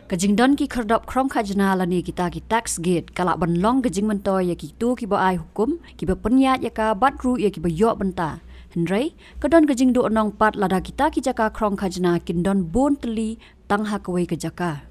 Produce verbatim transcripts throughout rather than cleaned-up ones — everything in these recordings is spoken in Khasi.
Ka jingdon ki khyrdop khrong khajna lane kita ki tax gate ka lah ban long ka jingmyntoi ïa kito kiba ai hukum, kiba pynïaid ïa ka bad ruh ïa kiba ïoh bynta. Hynrei ka don ka jingduhnong pat lada kita ki jaka khrong khajna kin don bun tylli tang ha kawei ka jaka.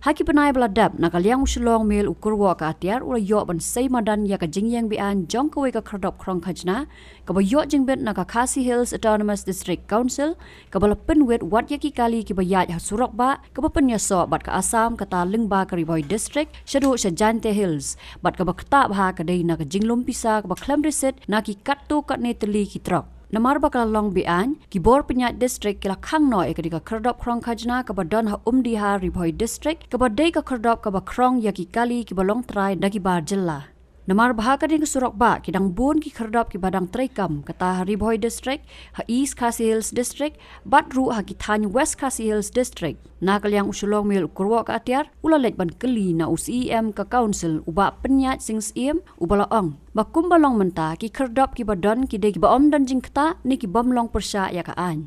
Ha ki bnai ba la dep, na ka liang u Shillong Mail u kyrwoh ka atiar u la ïoh ban sei madan ïa ka jingïeng beaiñ jong kawei ka khyrdop khrong khajna kaba ïoh jingbit na ka Khasi Hills Autonomous District Council, kaba la pynwit wat ïa ki kali kiba ïaid ha surok bah, kaba pynïasoh bad ka Assam kata lyngba ka Ri Bhoi District shaduh sha Jaintia Hills, bad kaba ktah bha ka dei na ka jinglum pisa kaba khlem risit na ki katto katne tylli ki trok. Namar ba ka la long beaiñ, ki bor pynïaid district ki la khang noh ïa ka dei ka khyrdop khrong khajna kaba don ha Umdihar, Ri Bhoi District, kaba dei ka khyrdop kaba khrong ïa ki kali kiba long trai da ki bar jylla. Namar ba ha ka dei ka surok bah ki dang bun ki khyrdop kiba dang treikam, kata ha Ri Bhoi District, ha East Khasi Hills District, bad ruh ha ki thaiñ West Khasi Hills District. Na ka liang u Shillong Mail u kyrwoh ka atiar u la leit ban kylli na u C E M ka Council, u Bah Pynïaid Sing Syiem, uba la ong ba kumba long mynta ki khyrdop kiba don ki dei kiba ym don jingktah ne ki bym long pyrshah ïa ka aiñ.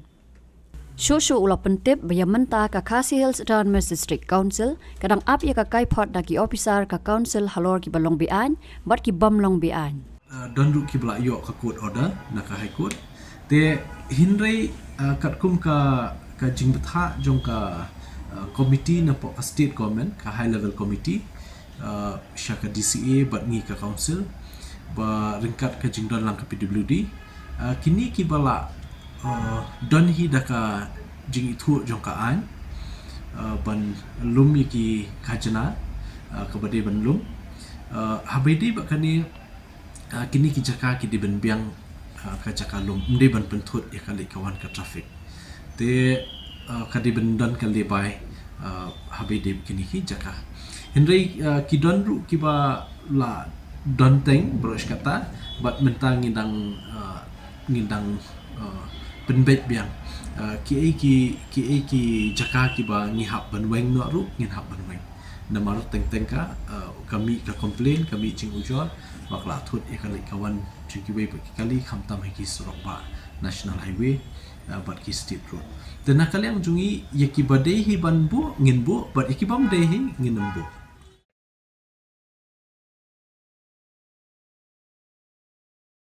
Shuh shuh u la pyntip ba ïa mynta ka Khasi Hills Autonomous District Council ka dang ap ïa ka kaiphod da ki ophisar ka Council halor kiba long beaiñ bad ki bym long beaiñ. Uh, don ruh kiba la ïoh ka court order na ka High Court. Te hynrei, uh, katkum ka, ka jingbthah jong ka, uh, committee napoh ka state government, ka high level committee, uh, sha ka D C A bad ngi ka council, ba ryngkat ka jingdon lang ka P W D, uh, kine kiba la, uh, don hi da ka jingithuh jong ka aiñ, uh, ban lum ïa ki khajna, uh, kaba dei ban lum, uh, haba ïadei bad kane, uh, kine ki jaka ki dei ban biang, uh, ka jaka lum, ym dei ban pynthut ïa ka leit ka wan ka traffic. Te, uh, ka dei ban don ka lehbai, uh, haba ïadei bad kine ki jaka. Hynrei, uh, ki don ruh kiba la don teng baroh shi katta, bad mynta ngi dang, uh, ngi dang, uh, pynbeit biang, uh, kiei ki, kiei ki jaka kiba ngi hap ban weng noh ruh ngin hap ban weng. Namar teng teng ka, uh, ka mih ka complain, ka mih jingujor ba ka la thut ïa ka leit ka wan jong kiwei pat ki kali, khamtam ha ki surok bah National Highway, uh, bad ki state road. Te na ka liang jong ngi, ïa kiba dei hi ban buh ngin buh, bad ïa ki bym dei hi ngin ym buh.